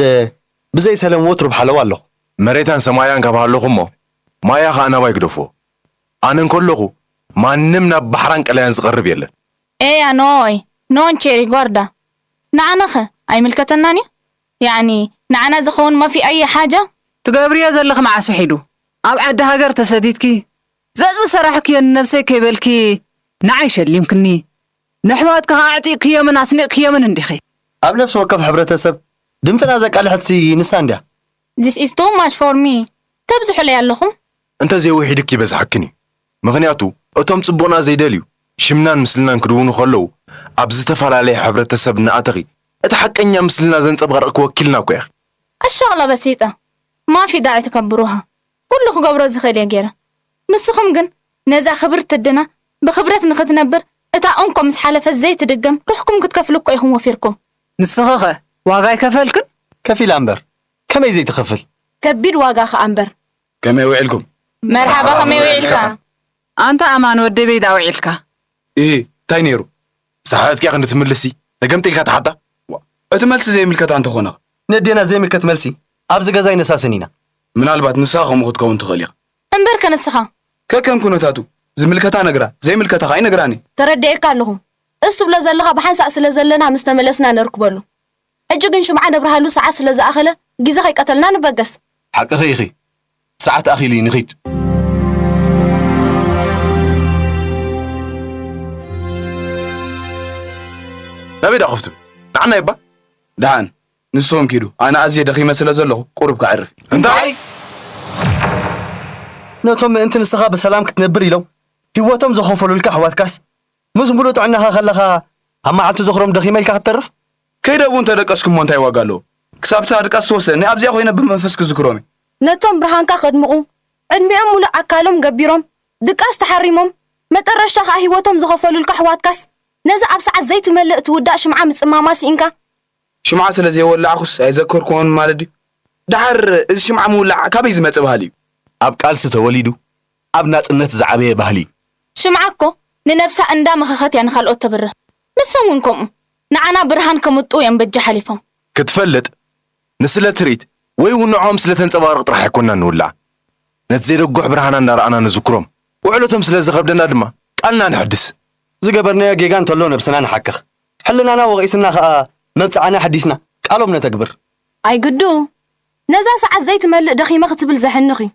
ብዘይ ሰለም ወትሩ ብሓለዋ ኣለኹ። መሬታን ሰማያን ካብ ሃለኹ እሞ ማያ ኸኣ ናባይ ግደፎ። ኣነ እንከለኹ ማንም ናብ ባሕራን ቀላያን ዝቐርብ የለን። ኤያ ኖይ፣ ኖን ቼሪ ጓርዳ። ንዓናኸ ኣይምልከተናን እዩ? ያዕኒ ንዓና ዝኸውን ማፊ ኣየ ሓጃ? ትገብርዮ ዘለኺ መዓስ ውሒዱ? ኣብ ዓዲ ሃገር ተሰዲድኪ፣ ዘዝሰራሕክዮ ንነብሰይ ከይበልኪ ንዓይ ሸሊምክኒ። ነሕዋትኪ ኸዓ ኣዕጢቕክዮምን ኣስኒቕክዮምን እንዲኺ። ኣብ ነፍሲ ወከፍ ሕብረተሰብ ድምፅና ዘቃልሐትሲ ንሳ እንድያ። This is too much for me። ተብዝሑለይ ኣለኹም። እንተዘይውሒድኪ ይበዝሓክን እዩ። ምኽንያቱ እቶም ጽቡቕና ዘይደልዩ ሽምናን ምስልናን ክድውኑ ከለዉ ኣብ ዝተፈላለየ ሕብረተሰብ እናኣተኺ እቲ ሓቀኛ ምስልና ዘንጸባርቕ ክወኪልና እኮ ኢኺ። ኣሻቕላ በሲጠ። ማፊ ዳዒ ትከብሩሃ። ኩሉ ክገብሮ ዝኽእል እየ ገይረ። ንስኹም ግን ነዛ ክብርቲ ድና ብኽብረት ንኽትነብር እታ እንኮ ምስ ሓለፈት ዘይትድገም ሩሕኩም ክትከፍሉ እኮ ኢኹም ወፊርኩም። ንስኺኸ ዋጋ ኣይከፈልክን? ከፊላ እምበር። ከመይ ዘይትኸፍል? ከቢድ ዋጋ ኸኣ እምበር። ከመይ ውዒልኩም? መርሓባ፣ ከመይ ውዒልካ? ኣንታ ኣማን ወደበይ ዳ ውዒልካ? እሂ፣ እንታይ ነይሩ? ዝሓተትኪያ ክንዲ ትምልሲ፣ ተገምጢልካ ትሓታ? ዋ፣ እቲ መልሲ ዘይምልከታ እንተኾነ ኸ? ነዴና ዘይምልከት መልሲ ኣብዚ ገዛ ኣይነሳስን ኢና። ምናልባት ንስኻ ከምኡ ክትከውን ትኽእል ኢኻ። እምበርከ ንስኻ? ከከም ኩነታቱ፣ ዝምልከታ ነግራ፣ ዘይምልከታ ኸኣ ይነግራኒ። ተረዲኤካ ኣለኹ። እሱ ትብሎ ዘለኻ ብሓንሳእ ስለ ዘለና ምስ ተመለስና ነርክበሉ። ሕጂ ግን ሽምዓ ነብርሃሉ ሰዓት ስለ ዝኣኸለ፣ ግዜ ከይቀተልና ንበገስ። ሓቅኺ ኢኺ። ሰዓት ኣኺሉ እዩ፣ ንኺድ። ናበይ ደኣ ከፍቱ? ንዓና ይባ? ደሓን፣ ንስኹም ኪዱ። ኣነ ኣዝየ ደኺመ ስለ ዘለኹ ቁሩብ ከዕርፍ። እንታይ? ነቶም ምእንቲ ንስኻ ብሰላም ክትነብር ኢሎም ህይወቶም ዘኸፈሉልካ ኣሕዋትካስ፣ ምስ ሙሉእ ጥዕናኻ ከለኻ ኣብ መዓልቲ ዝኽሮም ደኺመ ኢልካ ክትተርፍ? ከይደ እውን ተደቀስኩሞ እንታይ ዋጋ ኣለዎ? ክሳብ እታ ድቃስ ትወስደኒ ኣብዚኣ ኮይነ ብመንፈስ ክዝክሮም እየ። ነቶም ብርሃንካ ከድምቑ፣ ዕድሚኦም ሙሉእ ኣካሎም ገቢሮም፣ ድቃስ ተሓሪሞም፣ መጠረሽታ ከኣ ህይወቶም ዝኸፈሉልካ ኣሕዋትካስ፣ ነዚ ኣብ ሰዓት ዘይትመልእ እትውዳእ ሽምዓ ምጽማማ ስኢንካ? ሽምዓ ስለ ዘይወላዕኩስ ኣይዘከርኩዎን ማለት ድዩ? ደሓር እዚ ሽምዓ ምውላዕ ካበይ ዝመጽእ ባህሊ እዩ? ኣብ ቃልሲ ተወሊዱ፣ ኣብ ናጽነት ዝዓበየ ባህሊ እዩ። ሽምዓ እኮ ንነብሳ እንዳ መኸኸት እያ ንኻልኦት ተብርህ። ንሶም እውን ከምኡ ንዓና ብርሃን ከምውጥኡ እዮም በጃ ሓሊፎም። ክትፈልጥ፣ ንስለ ትርኢት ወይ እውን ንዕኦም ስለ ተንጸባርቕ ጥራሕ ኣይኮንና ንውላዕ። ነቲ ዘይደጉሕ ብርሃና እንዳረኣና ንዝክሮም። ውዕለቶም ስለ ዝኸብደና ድማ ቃልና ንሕድስ። ዝገበርናዮ ጌጋ እንተሎ ነብስና ንሓክኽ። ሕልናና ወቒስና ኸኣ መብጽዓና ኣሕዲስና ቃሎም ነተግብር። ኣይግድኡ። ነዛ ሰዓት ዘይትመልእ ደኺመ ክትብል ዘሕንኽ እዩ።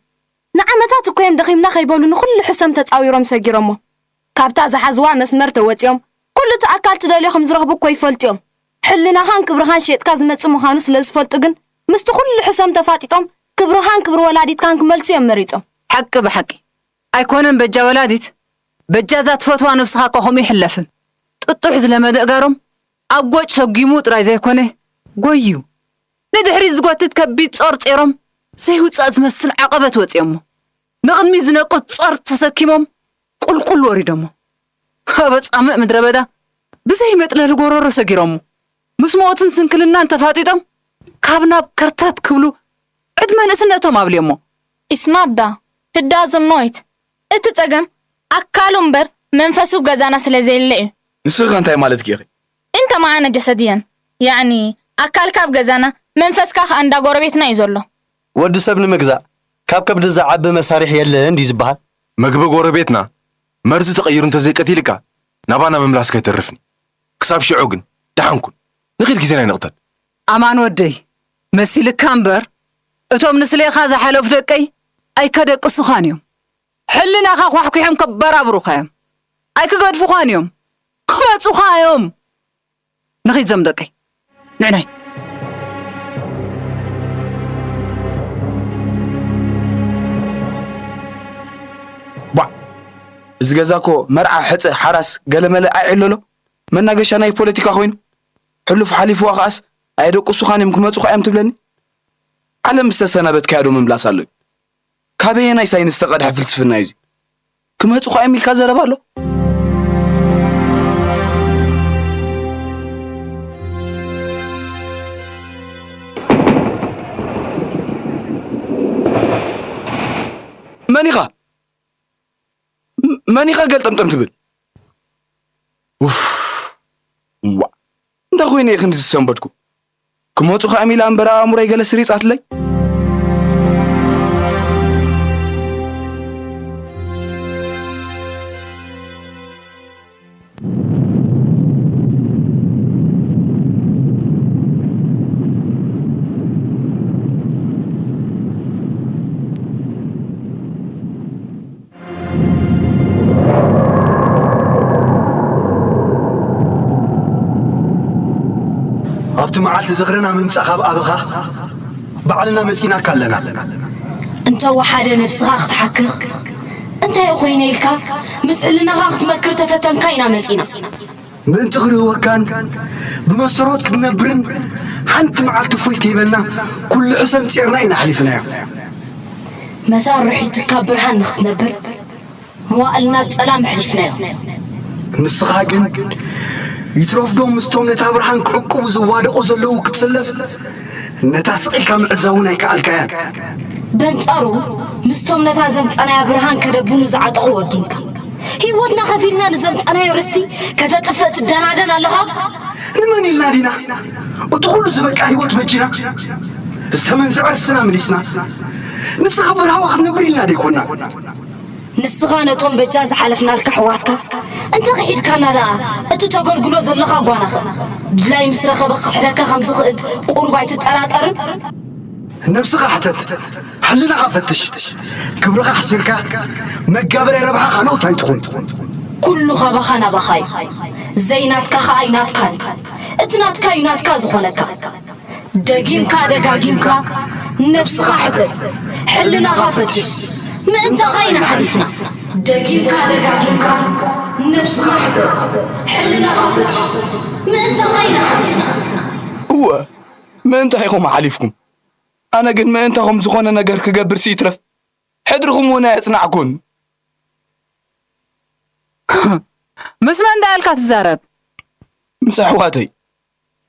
ንዓመታት እኮ እዮም ደኺምና ከይበሉ ንኹሉ ሕሰም ተጻዊሮም ሰጊሮሞ። ካብታ ዝሓዝዋ መስመር ተወጺኦም ኩሉ እቲ ኣካል ትደልዮ ከም ዝረኽቡ እኮ ይፈልጡ እዮም። ሕልናኻን ክብርኻን ሸይጥካ ዝመጽእ ምዃኑ ስለ ዝፈልጡ ግን ምስቲ ኩሉ ሕሰም ተፋጢጦም ክብርኻን ክብሪ ወላዲትካን ክመልሱ እዮም መሪጾም። ሓቂ ብሓቂ። ኣይኮነን በጃ ወላዲት፣ በጃ እዛ ትፈትዋ ነብስኻ እኮ ከምኡ ይሕለፍን። ጥጡሕ ዝለመደ እጋሮም ኣብ ጎጭ ሰጒሙ ጥራይ ዘይኮነ፣ ጎዩ ንድሕሪት ዝጎትት ከቢድ ጾር ጼሮም ዘይውጻእ ዝመስል ዓቐበት ወጺኦሞ። ንቕድሚት ዝነቁት ጾር ተሰኪሞም ቁልቁል ወሪዶሞ። ኣብ ኣጻምእ ምድረ በዳ ብዘይ መጥለሊ ጎረሮ ሰጊሮሞ። ምስ ሞትን ስንክልናን ተፋጢጦም ካብ ናብ ከርተት ክብሉ ዕድመ ንእስነቶም ኣብልዮሞ። ኢስናዳ፣ ህዳ ዝኖይት። እቲ ጸገም ኣካሉ እምበር መንፈሱ ገዛና ስለ ዘየለ እዩ። ንስኺ ከ እንታይ ማለትኪ ኢኺ? እንተ መዓነ ጀሰድየን፣ ያዕኒ ኣካልካ ኣብ ገዛና መንፈስካ ከኣ እንዳ ጎረቤትና እዩ ዘሎ። ወዲ ሰብ ንምግዛእ ካብ ከብዲ ዝዓቢ መሳርሒ የለን ድዩ ዝበሃል? መግቢ ጎረቤትና መርዚ ተቐይሩ እንተዘይቀቲልካ ናባና ምምላስካ ኣይተርፍን። ክሳብ ሽዑ ግን ደሓን ኩን። ንኺድ ግዜና ኣይንቕተል። ኣማን ወደይ፣ መሲልካ እምበር እቶም ንስሌኻ ዝሓለፉ ደቀይ ኣይከደቅሱኻን እዮም። ሕልናኻ ኳሕኲሖም ከበራብሩኻ እዮም። ኣይክገድፉኻን እዮም። ክመጹኻ እዮም። ንኺድ ዞም ደቀይ። ንዕናይ። ቧዕ! እዚ ገዛ እኮ መርዓ፣ ሕጸ፣ ሓራስ፣ ገለመለ ኣይዕለሎ። መናገሻ ናይ ፖለቲካ ኮይኑ። ሕሉፍ ሓሊፍዋ ከኣስ ኣየደቁሱኻን እዮም ክመጹኻ እዮም ትብለኒ? ዓለም ዝተሰናበትካያ ዶ ምምላስ ኣሎ እዩ? ካበየናይ ሳይንስ ዝተቐድሐ ፍልስፍና እዩ እዚ? ክመጹኻ እዮም ኢልካ ዘረባ ኣሎ? መን ኢኻ? ም-፣ መን ኢኻ ገልጠምጠም ትብል? ኡፍ፣ ዋእ፣ እንታይ ኮይነ እየ ክንዲ ዝሰንበድኩ? ክመጹ ከኣ ሚላ እምበር ኣእምሮይ ገለ ስሪጻትለይ። ኣብቲ መዓልቲ ዝኽርና ምምጻእ ካብ ኣበኻ ባዕልና መጺናካ ኣለና። እንተ ወሓደ ነብስኻ ክትሓክኽ፣ እንታይ ኮይነ ኢልካ ምስ ሕልናኻ ክትመክር ተፈተንካ ኢና መጺና። ምእንቲ ክርህወካን ብመሰሮት ክትነብርን ሓንቲ መዓልቲ እፎይ ከይበልና ኩሉ ሕሰም ጼርና ኢና ኣሕሊፍናዮ። መሳርሒትካ ብርሃን ንኽትነብር መዋእልና ኣብ ጸላም ኣሕሊፍናዮ። ንስኻ ግን ይትረፍዶ ምስቶም ነታ ብርሃን ክዕቅቡ ዝዋደቑ ዘለዉ ክትስለፍ ነታ ስቕ ኢልካ ምዕዛብ እውን ኣይከኣልካያን። በንጻሩ ምስቶም ነታ ዘምጸናያ ብርሃን ከደብኑ ዝዓጠቑ ወጊንካ። ህይወትና ከፊልና ንዘምጸናዮ ርስቲ ከተጥፍእ ትደናደን ኣለኻ? ንመን ኢልና ዲና እቲ ኩሉ ዝበቃ ህይወት በጂና ዝተመንዝዐ ርስና ምሊስና ንስኻ ብርሃዋ ክትነብር ኢልና ደይኮና? ንስኻ ነቶም በጃ ዝሓለፍናልካ ኣሕዋትካ እንተ ክሒድካና ደኣ እቲ ተገልግሎ ዘለኻ ጓናኸ ድላይ ምስ ረኸበ ክኽሕደካ ከም ዝኽእል ቁሩብ ኣይትጠራጠርን? ነብስኻ ሕተት፣ ሕልናኻ ፈትሽ። ክብርኻ ሓሲርካ መጋበርያ ረብሓኻ ንኡት ኣይትኹን። ኩሉ ካባኻ ናባኻ እዩ። ዘይናትካ ኸኣ ኣይናትካን። እቲ ናትካ እዩ ናትካ ዝኾነካ። ደጊምካ ደጋጊምካ ነብስኻ ሕተት፣ ሕልናኻ ፈትሽ። ምእንታኻ ኢና ሓሊፍና። ደጊምካ ደጋጊምካ ነብስኻ ሕተት፣ ሕልናኻ ፈትሽ። ምእንታኻ ኢና ሓሊፍና። እወ፣ ምእንታ ኢኹም ሓሊፍኩም። ኣነ ግን ምእንታኹም ዝኾነ ነገር ክገብርሲ ይትረፍ፣ ሕድርኹም እውን ኣየጽናዕኩን። ምስ መን ደኣ ኢልካ ትዛረብ? ምስ ኣሕዋተይ።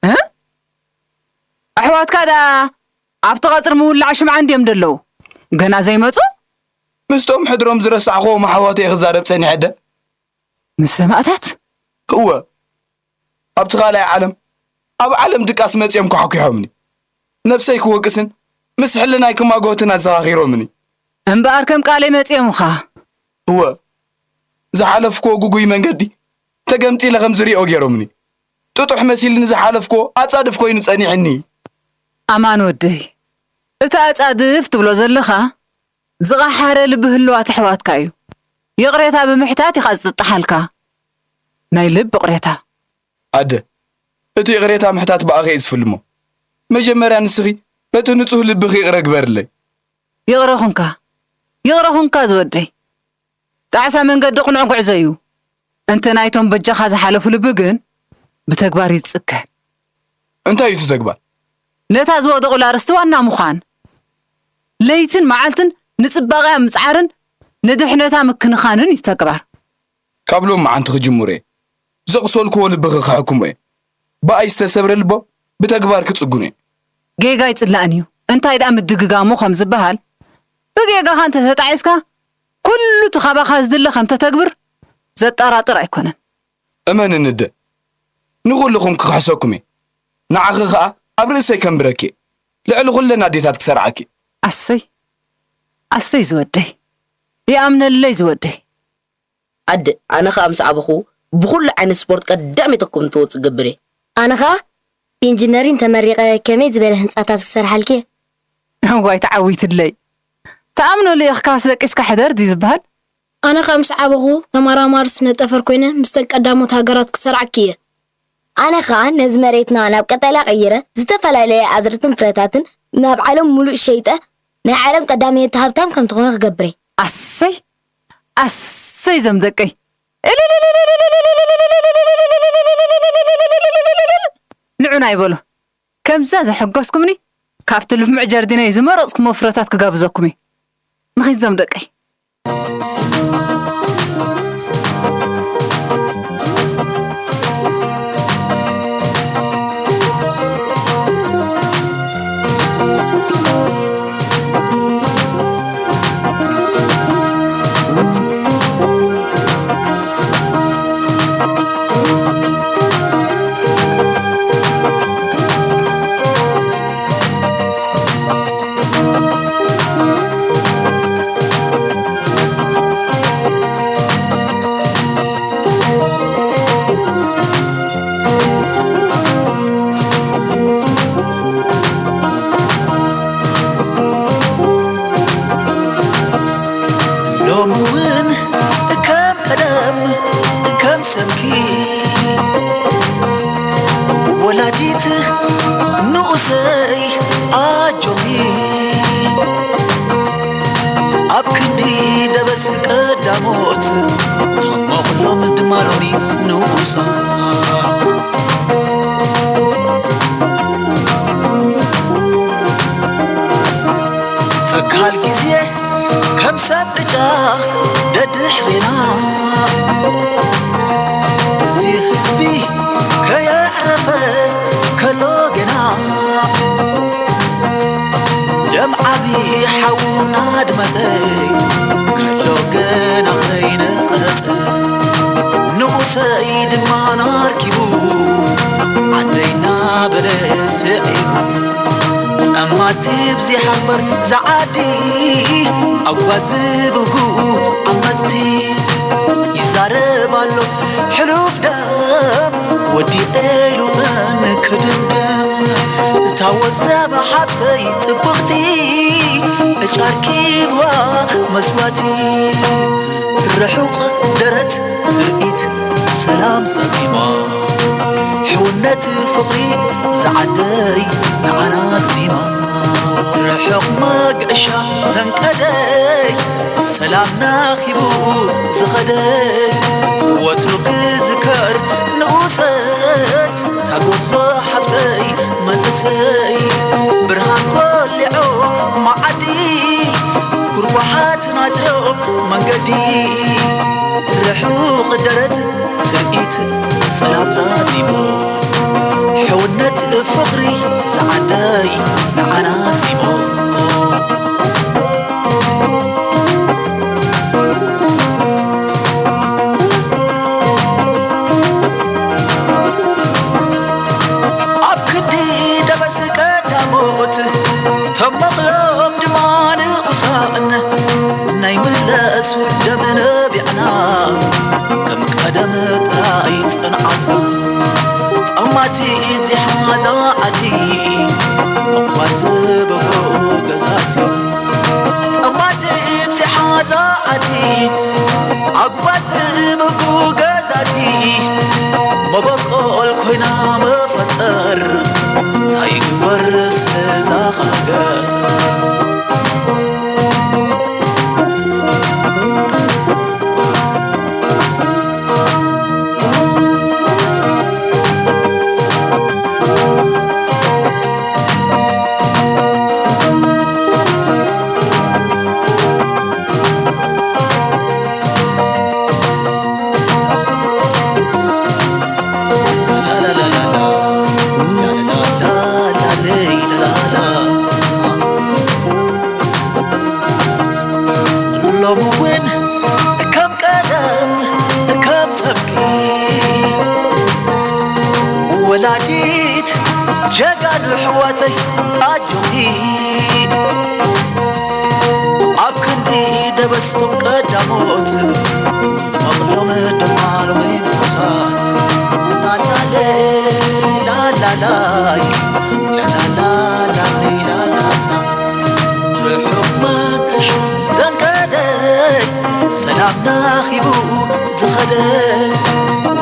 እ? ኣሕዋትካ ደኣ ኣብቲ ቐጽሪ ምውላዕ ሽምዓ እንድዮም ደለዉ? ገና ዘይመጹ? ምስቶም ሕድሮም ዝረሳዕክዎም ኣሕዋተይ ክዛረብ ጸኒሐ ደ? ምስ ሰማእታት? እወ። ኣብቲ ካልኣይ ዓለም፣ ኣብ ዓለም ድቃስ መጺኦም ኳሕኲሖምኒ። ነብሰይ ክወቅስን ምስ ሕልናይ ክማጎትን ኣዘኻኺሮምኒ። እምበኣር ከም ቃለይ መጺኦምኻ። እወ። ዝሓለፍክዎ ጉጉይ መንገዲ ተገምጢለ ከም ዝሪኦ ገይሮምኒ። ጥጡሕ መሲልኒ ዝሓለፍክዎ ኣጻድፍ ኮይኑ ጸኒሕኒ። ኣማን ወደይ፣ እቲ ኣጻድፍ ትብሎ ዘለኻ ዝቐሓረ ልቢ ህልዋት ኣሕዋትካ እዩ። ይቕሬታ ብምሕታት ኢኻ ዝጥጣሓልካ። ናይ ልቢ ይቕሬታ። ኣደ፣ እቲ ይቕሬታ ምሕታት ብኣኸ እዩ ዝፍልሞ። መጀመርያ ንስኺ በቲ ንጹህ ልብኺ ይቕረ ግበርለይ። ይቕረ ኹንካ፣ ይቕረ ኹንካ ዝወደይ። ጣዕሳ መንገዲ ቅኑዕ ጉዕዞ እዩ። እንተ ናይቶም በጃኻ ዝሓለፉ ልቢ ግን ብተግባር እዩ ዝጽከ። እንታይ እዩ እቲ ተግባር? ነታ ዝወደቑላ ርስቲ ዋና ምዃን። ለይትን መዓልትን ንጽባቐያ ምጽዓርን ንድሕነታ ምክንኻንን እዩ ተግባር። ካብ ሎሚ መዓንቲ ክጅምሮ እየ። ዘቕሰልክዎ ልብኺ ክሕክሞ እየ። ብኣይ ዝተሰብረ ልቦም ብተግባር ክጽግኖ እየ። ጌጋ ኣይጽላእን እዩ። እንታይ ደኣ ምድግጋሙ ከም ዝበሃል፣ ብጌጋኻ እንተ ተጣዒስካ፣ ኩሉ እቲ ካባኻ ዝድለ ከም ተተግብር ዘጠራጥር ኣይኮነን። እመንኒ እደ፣ ንኹልኹም ክኽሕሰኩም እየ። ንዓኺ ኸኣ ኣብ ርእሰይ ከንብረኪ እየ። ልዕሊ ኩለን ኣዴታት ክሰርዓኪ እየ። ኣሰይ፣ ኣሰይ ዝወደይ። ይኣምነለይ ዝወደይ። ኣደ፣ ኣነ ኸኣ ምስ ዓበኹ ብኹሉ ዓይነት ስፖርት ቀዳመይቲ ከም ትወጽእ ክገብር እየ። ኣነ ኸኣ ብኢንጂነሪን ተመሪቐ ከመይ ዝበለ ህንጻታት ክሰርሓልኪ እየ። እዋይ ተዓዊትለይ። ተኣምነሉ ኢኽካስ ደቂስካ ሕደር ድዩ ዝበሃል? ኣነ ኸኣ ምስ ዓበኹ ተመራማሪ ስነ ጠፈር ኮይነ ምስተን ቀዳሞት ሃገራት ክሰርዓኪ እየ። ኣነ ኸኣ ነዚ መሬትና ናብ ቀጠልያ ቀይረ ዝተፈላለየ ኣዝርእትን ፍረታትን ናብ ዓለም ሙሉእ ሸይጠ ናይ ዓለም ቀዳመይቲ ሃብታም ከም ትኾነ ክገብር እየ። ኣሰይ ኣሰይ እዞም ደቀይ ንዑና ይበሉ። ከምዛ ዘሐጎስኩምኒ ካብቲ ልሙዕ ጀርዲነይ ዝመረጽኩሞ ፍረታት ክጋብዘኩም እዩ። ንኺድ እዞም ደቀይ። ሎሚ እውን ከም ቀደም ከም ሰብኪ ወላዲት ንኡሰይ ኣጆኺ ኣብ ክንዲ ደበስ ቀዳሞት ተሞኽሎም ድማ ሎሚ ንኡሳ ጸካል ግዜ ከም ሰብ ዕጫ ደድሕሬና እዚ ህዝቢ ከየዕረፈ ከሎ ገና ደም ዓቢ ሓውና ድመጸ ከሎ ገና ኸይነቐጸ ንኡሰይ ድማ ናርኪቡ ዓደይና በለ ስዒቡ ጠማት ብዚሓ እምበር ዝዓዲ ኣጓዝብጉ ዓመፅቲ ይዛረብ ኣሎ ሕሉፍ ደም ወዲኤ ኢሉ መን ክድምድም እታ ኣወዛባ ሓብተይ ጽብቕቲ፣ ዕጫርኪ ብዋ መስዋቲ፣ ርሑቕ ደረት ትርኢት ሰላም ዛዚማ፣ ሕውነት ፍቕሪ ዝዓደይ ንዓና ዚማ፣ ርሑቕ መገሻ ዘንቀደይ ሰላም ናኺቡ ዝኸደይ፣ ወትሩ ክዝከር ንኡሰይ፣ ታጎርዞ ሓፍተይ መንእሰይ፣ ብርሃን ኮሊዖ መዓዲ፣ ኩርኳሓት ናጽርዮ መንገዲ፣ ርሑቕ ደረት ትርኢት ሰላም ዛዚሙ፣ ሕውነት ፍቕሪ ዝዓደይ ንዓና ዚሙ። ኣብ ክንዲ ደበስ ቀዳሞት፣ ተመቕሎም ድማ ንቑሳን፣ ናይ ምለሱ ደም ነቢዕና፣ ከም ቀደም ጥራይ ጽንዓት። ጠማቲ ብዚሓ ዛዓዲ፣ እኳ ዝበጎ ገዛት። ጠማቲ ብዚሓ ዛዓዲ፣ ኣጉባዝ ብጉ ገዛቲ፣ መበቆል ኮይና መፈጠር፣ እንታይ ግበር ስለዛ ሃገር። ሎሚ እውን ከም ቀደም ከም ጸብቂ ወላዲት ጀጋኑ ኣሕዋተይ ኣጆኺ ኣብ ክንዲ ደበስቶም ቀዳሞት መቕሎም ድማ ሎሚ ንቑሳን ላላለ ላላላይ ላላላላይ ላላላ ርሑቕ መገሻ ዘንቀደ ሰላም ናኺቡ ዝኸደ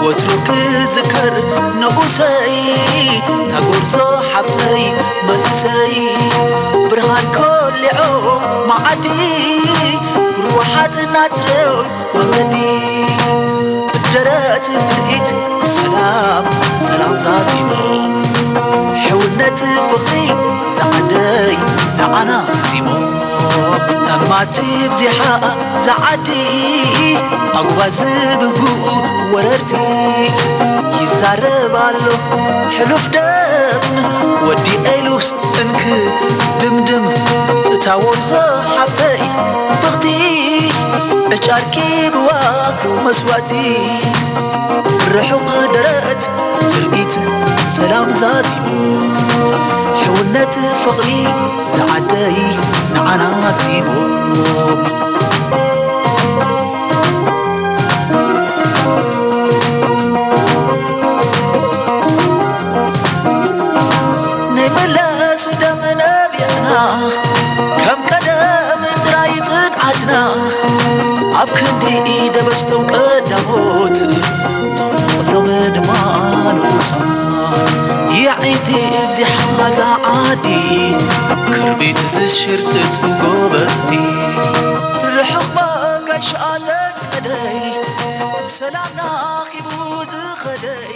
ወትሩ ክዝከር ንኡሰይ ታጎርዞ ሓብተይ መንእሰይ ብርሃን ኮሊዖ መዓዲ ርዋሓት ናጽርዮ መገዲ ደረት ትርኢት ሰላም ሰላም ዛዚሙ ሕውነት ፍቕሪ ዝዓደይ ንዓና ዚሙ እማቲ ብዚሓ ዝዓዲ ኣጉባዝ ብግኡ ወረርቲ ይዛረብ ኣሎ ሕሉፍ ደም ወዲ ኤሉስ እንክ ድምድም እታ ወርዞ ሓብተይ ብኽቲ ዕጫርኪ ብዋ መስዋእቲ ርሑቕ ደረት ትርኢት ሰላም ዛዚሙ ሕውነት ፍቕሪ ዝዓደይ ንዓና ዚሙ ንመለሱ ደም ነቢዕና ከም ቀደም ጥራይ ጽንዓትና ኣብ ክንዲ ደበስቶም ቀዳሞት ተምቕሎም ድማ ንኡሳን የዒንቲ እብዚሓ ዝዓዲ ክርቢት ዝሽርጥጡ ጎበርቲ ርሑቕ መገሻ ዘንቀደይ ሰላም ናኺቡ ዝኸደይ